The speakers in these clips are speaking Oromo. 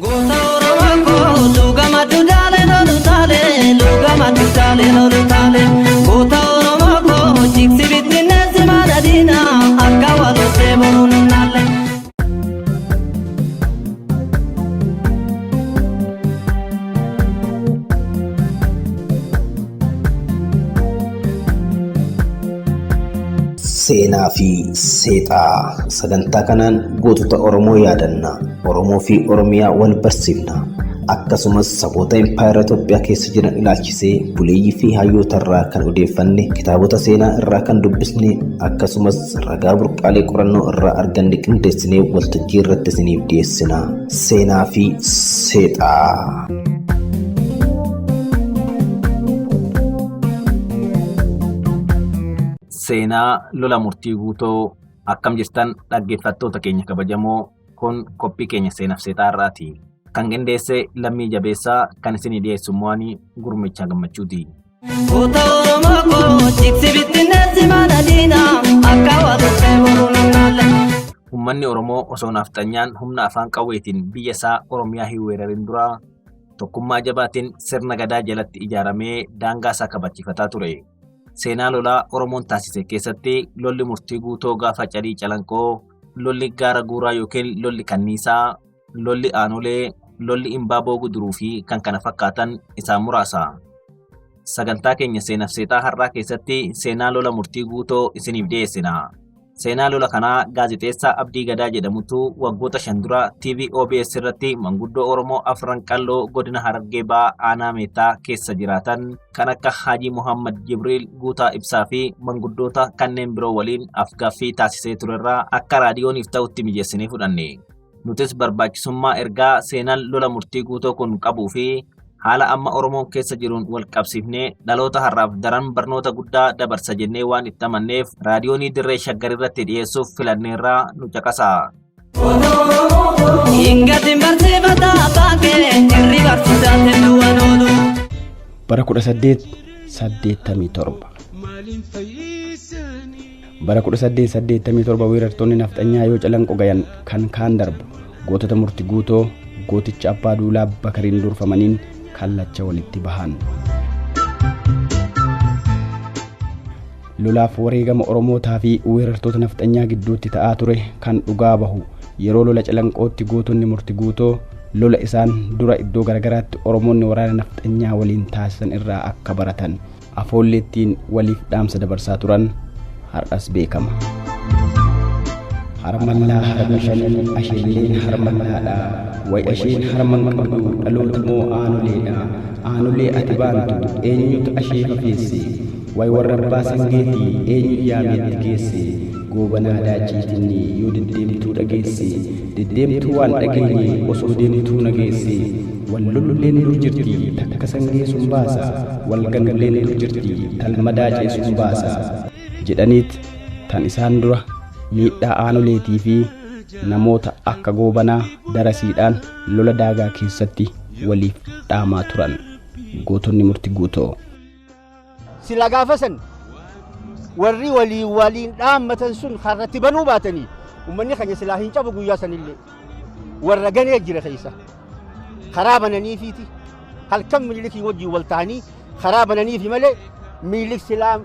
Goota Oromoo koo luugama dudaalee lolu taalee luugama dudaalee lolu taalee goota Oromoo koo jigsi bittinneessi mana diinaa akka walottee boruun hin naalle. Seenaa fi Seexaa sagantaa kanaan gootota Oromoo yaadanna. Oromoo fi Oromiyaa wal barsiifna. Akkasumas saboota impaayera Itoophiyaa keessa jiran ilaalchisee buleeyyii fi hayyoota irraa kan odeeffanne, kitaabota seenaa irraa kan dubbisne, akkasumas ragaa burqaalee qorannoo irraa arganne qindeessinee waltajjii irratti isiniif dhiyeessina. Seenaa fi Seexaa. Seenaa lola murtii guutoo akkam jirtan dhaggeeffattoota keenya kabajamoo kun qophii keenya seenaaf seexaa irraati. Kan qindeesse Lammii Jabeessaa kan isinii dhiyeessu immoo ani Gurmichaa Gammachuuti. Goota Oromoo koo jigsi bittinneessi mana diinaa akka walottee boruun hin naalle. Uummanni Oromoo osoo nafxanyaan humna afaan qawweetiin biyya isaa Oromiyaa hin weerarin dura tokkummaa jabaatiin sirna gadaa jalatti ijaaramee daangaa isaa kabachiifataa ture. Seenaa lolaa Oromoon taasise keessatti lolli murtii guutoo gaafa calii calanqoo, lolli gaara guuraa yookiin lolli kanniisaa, lolli aanolee, lolli imbaaboo guduruu fi kan kana fakkaatan isaan muraasa. Sagantaa keenya seenaaf seexaa har'aa keessatti seenaa lola murtii guutoo isiniif dhiyeessina. Seenaa lola kanaa gaazexeessaa Abdii Gadaa jedhamutu waggoota 5 dura TV OBS irratti manguddoo Oromoo Afran Qalloo godina Harargee Ba'aa Aanaa Meettaa keessa jiraatan kan akka Haajii Muhammad Jibriil Guutaa Ibsaa fi manguddoota kanneen biroo waliin afgaaffii taasisee turerraa akka raadiyooniif ta'utti mijeessinee fudhanne. Nutis barbaachisummaa ergaa seenaan lola murtii guutoo kun qabuu fi haala amma Oromoon keessa jiruun wal qabsiifnee dhaloota har'aaf daran barnoota guddaa dabarsa jennee waan itti amanneef raadiyoonii Dirree Shaggar irratti dhiyeessuuf filanneerraa nu caqasaa. Hingatiin barsiifata abbaan kee irri barsiisaa tenduwwan oolu. Bara 1887 Bara 1887 weerartoonni nafxanyaa yoo calanqo gayan kan kaan darbu gootota murti guutoo gooticha abbaa duulaa Bakariin durfamaniin kallacha walitti bahan. Lolaaf wareegama Oromootaa fi weerartoota nafxanyaa gidduutti ta'aa ture kan dhugaa bahu yeroo lola calanqootti gootonni murti guutoo lola isaan dura iddoo garagaraatti Oromoonni waraana nafxanyaa waliin taasisan irraa akka baratan afoolli ittiin waliif dhaamsa dabarsaa turan har'as beekama. Harmallaa harma shanii asheelleen harmallaadha. Way asheen harman qabdu dhaloota moo aanoleedha. Aanolee ati baantu eenyutu ashee fafeesse. Way warra abbaa sangeeti eenyu yaameetti geesse. Goobanaa daaciitinni yoo deddeemtuu dhageesse. Deddeemtuu waan dhageenye osoo deemtuu nageesse. Wal lolulleen dur jirti takka sangee sun baasa. Wal ganulleen dur jirti talmadaa ceesun baasa. Jedhaniit tan isaan dura miidhaa aanoleetii fi namoota akka goobanaa darasiidhaan lola daagaa keessatti waliif dhaamaa turan. Gootonni murti guutoo. Sila gaafa san warri walii waliin dhaammatan sun karratti banuu baatanii ummanni keenya silaa hin cabu guyyaa sanillee. Warra ganee jira keessa. Karaa bananiifiiti halkan Minilikii wajjin wal ta'anii karaa bananiifi malee Minilik silaa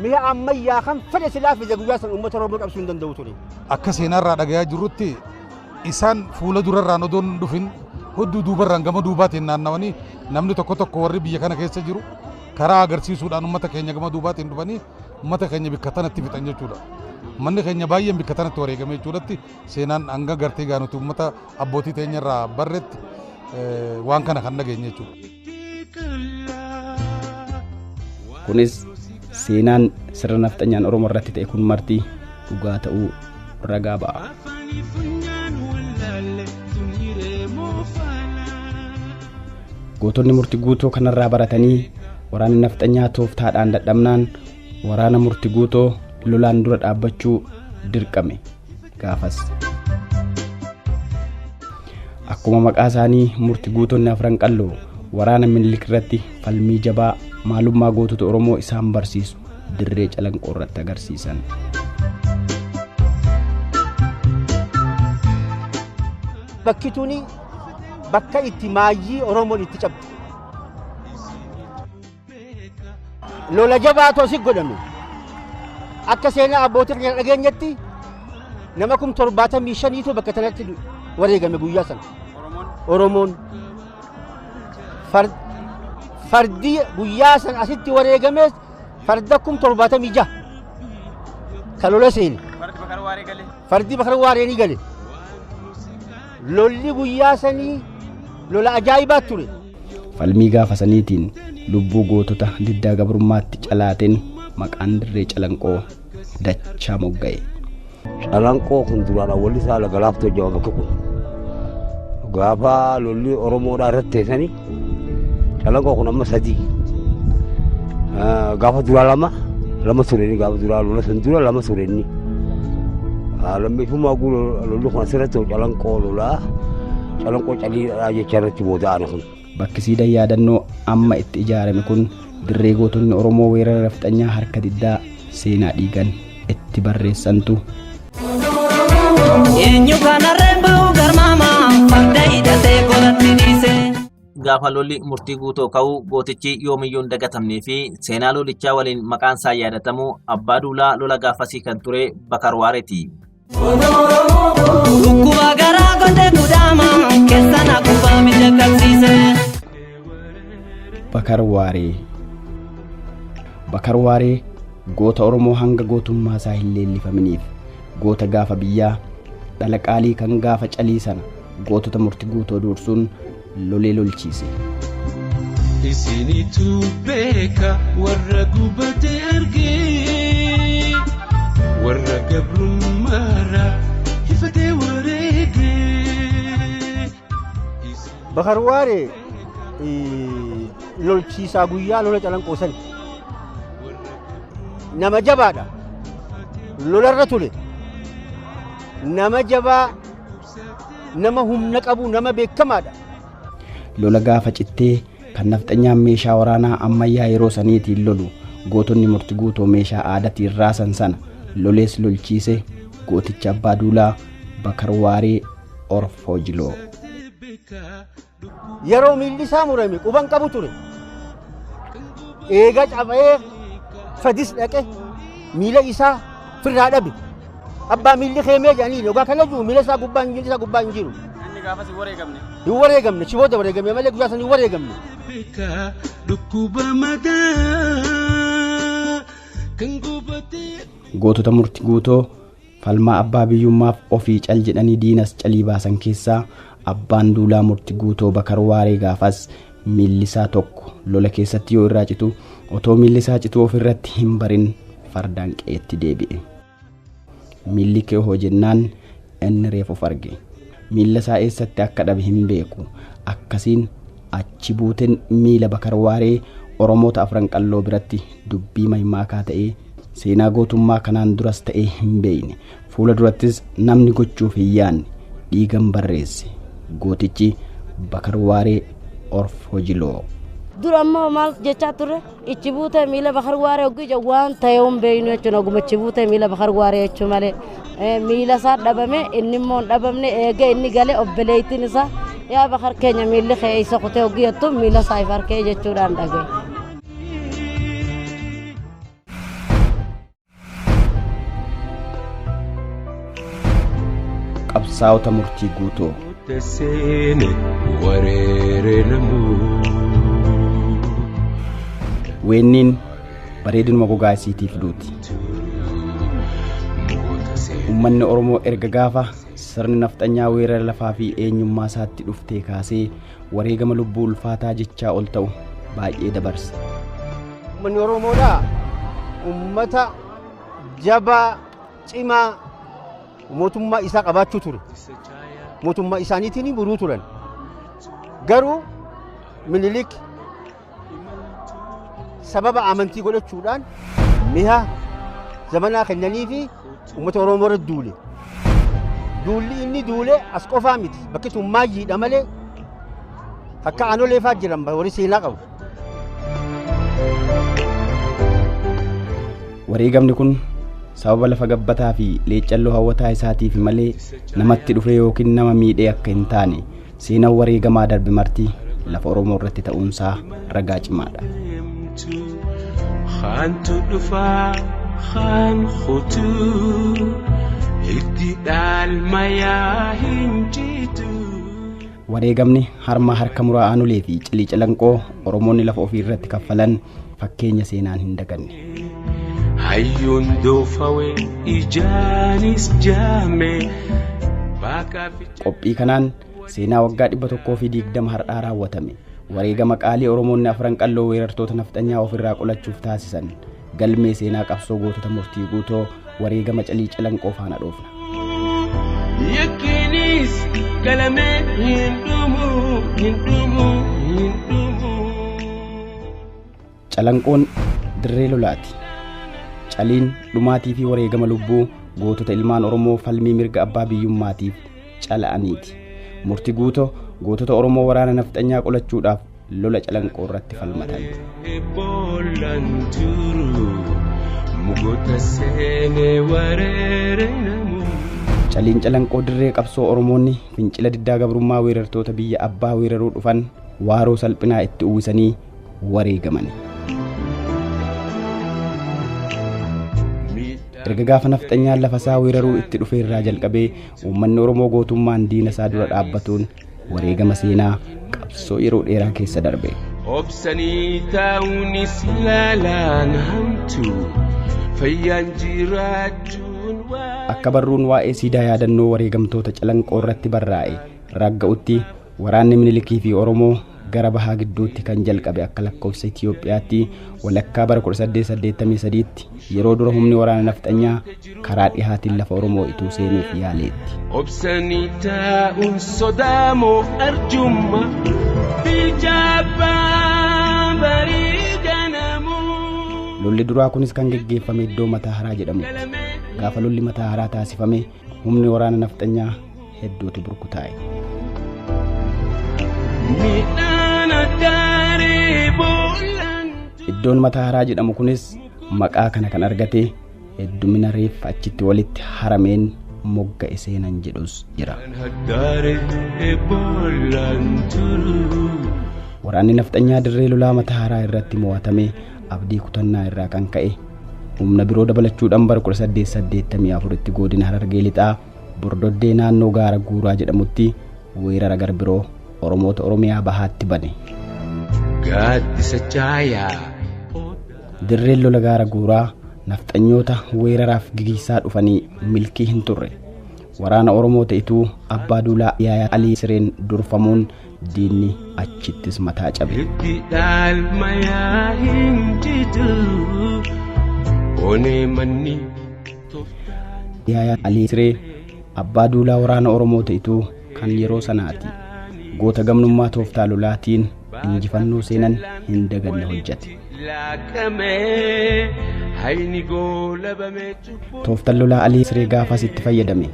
mi'a ammayyaa kan fedhe silaa fide guyyaa san uummata Oromoo cabsuu hin danda'u ture. Akka seenaarraa dhagayaa jirrutti isaan fuula durarraan odoo hin dhufin hudduu duubarraan gama duubaatiin naannawanii namni tokko tokko warri biyya kana keessa jiru karaa agarsiisuudhaan uummata keenya gama duubaatiin dhufanii uummata keenya bikka tanatti fixan jechuudha. Uummanni keenya baay'een bikka tanatti wareegame jechuudhatti seenaan hanga gartee gaanuti uummata abbootii teenya irraa barretti waan kana kan dhageenye jechuudha. Kunis seenaan sirna nafxanyaan Oromoo irratti ta'e kun marti dhugaa ta'uu ragaa ba'a. Gootonni murti guutoo kanarraa baratanii waraanni nafxanyaa tooftaadhaan dadhabnaan waraana murti guutoo lolaan dura dhaabbachuu dirqame gaafas. Akkuma maqaa isaanii murti guutonni afran qalloo waraana Minilik irratti falmii jabaa maalummaa gootota Oromoo isaan barsiisu dirree calanqoo irratti agarsiisan. Bakki tuni Bakka itti maayyii Oromoon itti cabde. Lola jabaatu asii godhame. Akka seenaa abbootii keenya dhageenyatti nama 75,000 bakka tanatti wareegame guyyaa sana. Oromoon fardi guyyaa sana asitti wareegame farda 76,000 kan lola seene. Fardi Bakar Waaree ni gale. Lolli guyyaa sanii lola ajaa'ibaa ture. Falmii gaafa saniitiin lubbuu gootota diddaa gabrummaatti calaateen maqaan dirree Calanqoo dachaa mogga'e. Calanqoo kun duraan awwalli isaa laga laaftoo jedhama bakki kun. Gaafa lolli Oromoodhaa irratti teessanii Calanqoo kun amma 3. Gaafa duraa lama tureni gaafa duraa lola san dura 2 tureni. Lammeeffummaa lolli kun asirratti Calanqoo lolaa Calanqoo caliidhaa jecha irratti booda'an kun. Bakki siidaan yaadannoo amma itti ijaarame kun dirree gootonni Oromoo weerara nafxanyaa harka diddaa seenaa dhiigan itti barreessantu. Eenyu kanarreen ba'u garmaama farda hidhatee qoratti dhiise. Gaafa lolli murtii guutoo ka'u gootichi yoomiyyuu hin dagatamnee fi seenaa lolichaa waliin maqaan isaa yaadatamu abbaa duulaa lola gaafasii kan ture Bakar Waareeti. Dhukkuba garaa godhe gudhaama keessa na kubbaa miidhagsiise. Bakar Waaree. Bakar Waaree goota Oromoo hanga gootummaa isaa hin leellifaminiif goota gaafa biyyaa dhala qaalii kan gaafa calii sana gootota murtii guutoo dursuun lolee lolchiise. Isinitu beeka warra gubate argee warra gabrummaarra ifatee wareegee. Bakar Waaree lolchiisaa guyyaa lola Calanqoo sani. Nama jabaadha. Lolarra ture. Nama jabaa, nama humna qabu, nama beekamaadha. Lola gaafa cittee kan nafxanyaan meeshaa waraanaa ammayyaa yeroo saniitiin lolu gootonni murtii guutoo meeshaa aadaatiin raasan sana lolees lolchiise gooticha abbaa duulaa Bakar Waaree Orfoo Jiloo. Yeroo miilli isaa murame quban qabu ture. Eega cabee fadis dhaqe miila isaa firraa dhabe. Abbaa miilli keemee jedhanii yookaan kana jiru miila isaa gubbaa hin jiru. Inni gaafas hin wareegamne. Hin wareegamne si booda wareegamne malee guyyaa sana hin wareegamne. Dhukkuba madaa kan gubatee. Gootota murtii guutoo falmaa abbaa biyyummaaf ofii cal jedhanii diinas calii baasan keessaa abbaan duulaa murtii guutoo Bakar Waaree gaafas miilli isaa tokko lola keessatti yoo irraa citu otoo miilli isaa citu ofirratti hin barin fardaan qe'eetti deebi'e. Miilli kee hoo jennaan inni reef of arge. Miilla isaa eessatti akka dhabe hin beeku. Akkasiin achi buuteen miila Bakar Waaree Oromoota afran qalloo biratti dubbii maymaakaa ta'ee seenaa gootummaa kanaan duras ta'ee hin beekne. Fuula durattis namni gochuuf hin yaadne dhiigan barreesse. Gootichi Bakar Waaree Orfoo Jiloo. Dura ammoo maal jechaa turre ichi buutee miila Bakar Waaree hoggii waan ta'e hin beeknu jechuudha. Oguma ichi buutee miila Bakar Waaree jechuu malee miila isaa dhabame inni immoo hin dhabamne eega inni galee obboleettiin isaa yaa Bakar keenya miilli kee isa kutee hoggii jettu miila isaa if harkee jechuudhaan dhagaye. Qabsaa'ota murtii guutoo. Weenniin bareedinuma gogaa isiitiif duuti. Uummanni Oromoo erga gaafa sirni nafxanyaa weerara lafaa fi eenyummaa isaatti dhuftee kaasee wareegama lubbuu ulfaataa jechaa ol ta'u baay'ee dabarse. Uummanni Oromoodhaa uummata jabaa cimaa mootummaa isaa qabaachuu ture. Mootummaa isaaniitiin buluu turan. Garuu Minilik sababa amantii godhachuudhaan mi'a zamanaa kennanii fi uummata Oromoo irra duule. Duulli inni duule as qofaa miti. Bakki tun maayyiidha malee akka aanolee fa'aa jiran warri seenaa qabu. Wareegamni kun sababa lafa gabbataa fi leecalloo hawwataa isaatiif malee namatti dhufe yookiin nama miidhee akka hin taane Seenaan wareegamaa darbe marti lafa Oromoo irratti ta'uunsaa ragaa cimaadha. Khaantu dhufaa khaan kutuu hiddi dhaalmayaa hin jitu. Wareegamni harma harka muraa Aanulee fi Cilii Calanqoo Oromoonni lafa ofii irratti kaffalan fakkeenya seenaan hin daganne. Hayyuun doofawe ijaanis jaame. Qophii kanaan seenaa waggaa 120 har'aa raawwatame wareegama qaalii Oromoonni afran qalloo weerartoota nafxanyaa ofirraa qolachuuf taasisan galmee seenaa qabsoo gootota Murtii Guutoo wareegama Calii Calanqoo faana dhoofna. Yakkiinis galamee hin dhumu hin dhumu hin dhumu. Calanqoon dirree lolaati. Caliin dhumaatii fi wareegama lubbuu gootota ilmaan Oromoo falmii mirga abbaa biyyummaatiif cala'aniiti. Murtii Guutoo gootota Oromoo waraana nafxanyaa qolachuudhaaf lola Calanqoo irratti falmatan. Boollaan turu mugoota seenee wareere namu. Caliin Calanqoo dirree qabsoo Oromoonni fincila diddaa gabrummaa weerartoota biyya abbaa weeraruu dhufan waaroo salphinaa itti uwwisanii wareegaman. Erga gaafa nafxanyaan lafa isaa weeraruu itti dhufe irraa jalqabee uummanni Oromoo gootummaan diina isaa dura dhaabbatuun wareegama seenaa qabsoo yeroo dheeraa keessa darbe. Obsanii taa'uunis laalaan hamtu fayyaan jiraachuun waa. Akka barruun waa'ee siidaa yaadannoo wareegamtoota Calanqoo irratti barraa'e ragga'utti waraanni Minilikii fi Oromoo gara bahaa gidduutti kan jalqabe akka lakkoofsa Itiyoophiyaatti walakkaa bara 1883tti yeroo dura humni waraana nafxanyaa karaa dhihaatiin lafa Oromoo ituu seenuuf yaaleetti. Obsanii taa'uun sodaamoo arjumma bijaabaa barii ganamuu. Lolli duraa kunis kan geggeeffame iddoo Mataa Haraa jedhamutti. Gaafa lolli Mataa Haraa taasifame humni waraana nafxanyaa hedduutu burkutaa'e. Iddoon Mataa Haraa jedhamu kunis maqaa kana kan argate heddumina reeffa achitti walitti harameen mogga'e seenan jedhus jira. Waraanni nafxanyaa dirree lolaa Mataa Haraa irratti mo'atame abdii kutannaa irraa kan ka'e humna biroo dabalachuudhaan bara 1884tti godina Harargee Lixaa Bordoddee naannoo gaara Guuraa jedhamutti weerara gar biroo Oromoota Oromiyaa bahaatti bane. Gaaddisa caayaa. Dirreen lola gaara Guuraa nafxanyoota weeraraaf gigiisaa dhufanii milkii hin turre. Waraana Oromoo ta'etu Abbaa Duulaa Yaayaa Alii Sireen durfamuun diinni achittis mataa cabe. Hiddi dhaalmayaa hin jitu onee manni. Yaayaa Alii Siree Abbaa Duulaa waraana Oromoo ta'etu kan yeroo sanaati. Goota gamnummaa tooftaa lolaatiin injifannoo seenan hin daganne hojjete. Tooftaan lolaa Alii Siree gaafas itti fayyadame.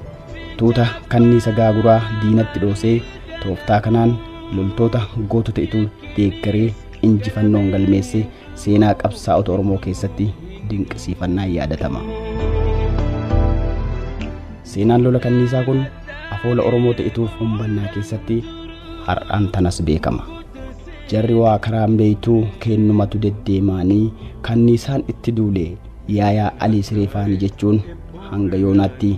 Tuuta kanniisa gaaguraa diinatti dhoosee tooftaa kanaan loltoota gootota ituu deeggaree injifannoon galmeesse seenaa qabsaa'ota Oromoo keessatti dinqisiifannaan yaadatama. Seenaan lola kanniisaa kun afoola Oromoo ta'ituuf humbannaa keessatti har'aan tanas beekama. Jarri waa karaan beeytuu kennumatu deddeemaanii kanniisaan itti duule Yaayaa Alii Siree faani jechuun hanga yoonaatti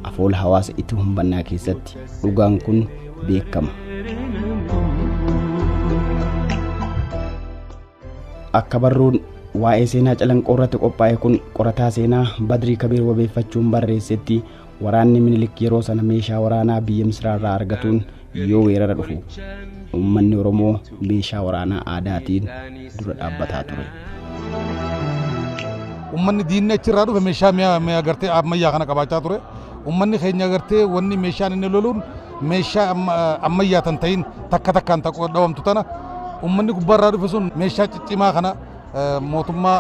afoola hawaasa itti humbannaa keessatti dhugaan kun beekama. Akka barruun waa'ee seenaa Calanqoo irratti qophaa'e kun qorataa seenaa Badrii Kabiir wabeeffachuun barreessetti waraanni Minilik yeroo sana meeshaa waraanaa biyya Misiraarraa argatuun yoo weerara dhufu uummanni Oromoo meeshaa waraanaa aadaatiin dura dhaabbataa ture. Uummanni diinni achirraa dhufe meeshaa mi'a gartee ammayyaa kana qabaachaa ture. Uummanni keenya gartee wanni meeshaan inni loluun meeshaa ammayyaa tan ta'in takka takkaan dhawamtu tana uummanni gubbaarraa dhufe sun meeshaa ciccimaa kana mootummaa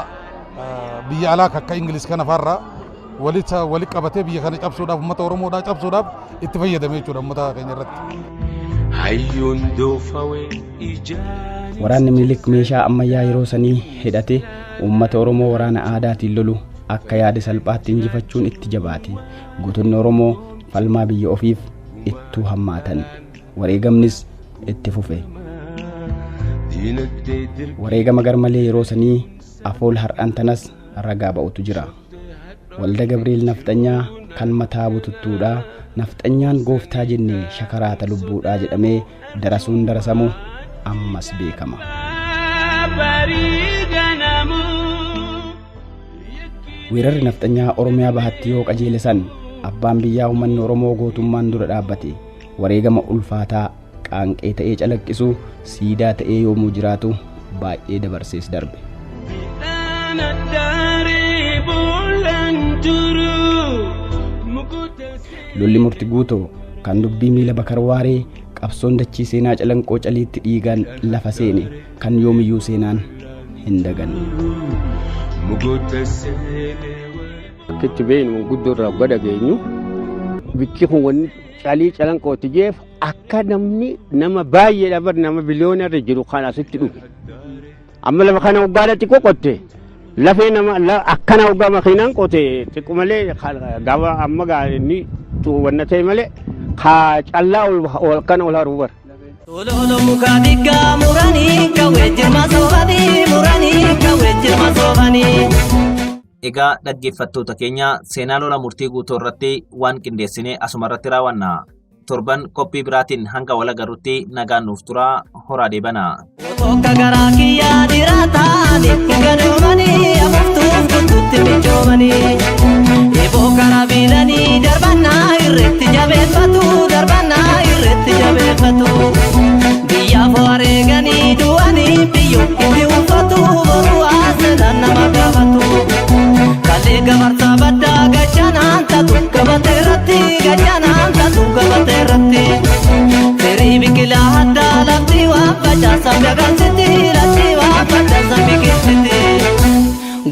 biyya alaa akka Ingiliz kana faarraa walitti qabatee biyya kana cabsuudhaaf uummata Oromoodhaa cabsuudhaaf itti fayyadame jechuudha uummata keenya irratti. Hayyuun doofawee ijaan. Waraanni Minilik meeshaa ammayyaa yeroo sanii hidhate uummata Oromoo waraana aadaatiin lolu akka yaada salphaatti injifachuun itti jabaate. Gootonni Oromoo falmaa biyya ofiif ittuu hammaatan. Wareegamnis itti fufe. Wareegama garmalee yeroo sanii afool har'aan tanas ragaa ba'utu jira. Walda Gabriel Nafxanyaa kan mataa bututtuudha. Nafxanyaan gooftaa jennee shakaraata lubbuudhaa jedhamee darasuun darasamu ammas beekama. Weerarri Nafxanyaa Oromiyaa bahatti yoo qajeele san abbaan biyyaa uummanni Oromoo gootummaan dura dhaabbate wareegama ulfaataa qaanqee ta'ee calaqqisu siidaa ta'ee yoomuu jiraatu baay'ee dabarsees darbe. Lolli murti guutoo kan dubbii miila Bakar Waaree qabsoon dachii seenaa calanqoo caliitti dhiigaan lafa seene kan yoomiyyuu seenaan hin daganne. Akkitti beeknu guddoo irraa gada geenyu bikki kun wanni calii calanqooti jeef akka namni nama baay'eedha bar nama biliyoona irra jiru kan asitti dhufe. Amma lafa kana waggaadha xiqqoo qotte lafee nama akkana waggaa makiinaan qote xiqqoo malee gaafa amma inni wanna ta'e malee kaa callaa ol kana ol haruu bara. Tololo muka diggaa muranii kawwee jirma soofanii muranii kawwee jirma soofanii. Egaa dhaggeeffattoota keenya seenaa lola murtii guutuu irratti waan qindeessine asuma irratti raawwanna. Torban qophii biraatiin hanga wal agarrutti nagaan nuuf turaa horaa deebana. Tokko garaa kiyyaa dhiirataan gadoomanii afuuftuuf kuttutti michoomanii. Eeboo karaa biilanii darbannaa irratti jabeeffatu darbannaa irratti jabeeffatu. Biyyaaf wareeganii du'anii biyyoo itti uffatu boruu haasalaan nama gaafatu. Kalee gabarsaa baddaa gachanaan tatu gabatee irratti gachanaan tatu gabatee irratti. Firii biqilaa addaa lafti waan facaasan gagarsiti lafti waan facaasan biqilchiti.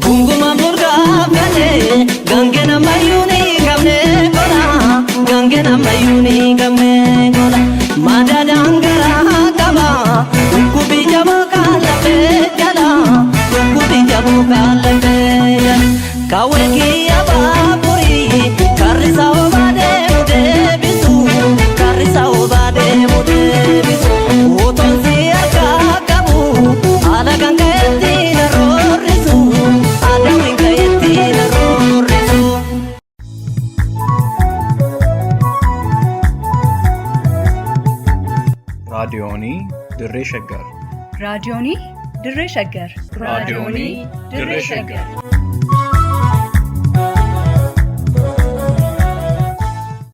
Gunguma murgaa galee gangeen ammayyuu ni qabne gola gangeen ammayyuu ni qabne gola. Madaadaan garaa qaba dhukkubi jaboo kaalafee jala dhukkubi jaboo kaalafee jala. Kawwee kiyya baaburii karrisa obaa deemu deebisu karrisa obaa deemu deebisu. Utuun si harkaa qabu haala kan ka'etti na roorrisu haala kan ka'etti na roorrisu. Raadiyoonii Dirree Shaggar. Raadiyoonii Dirree Shaggar. Raadiyoonii Dirree Shaggar.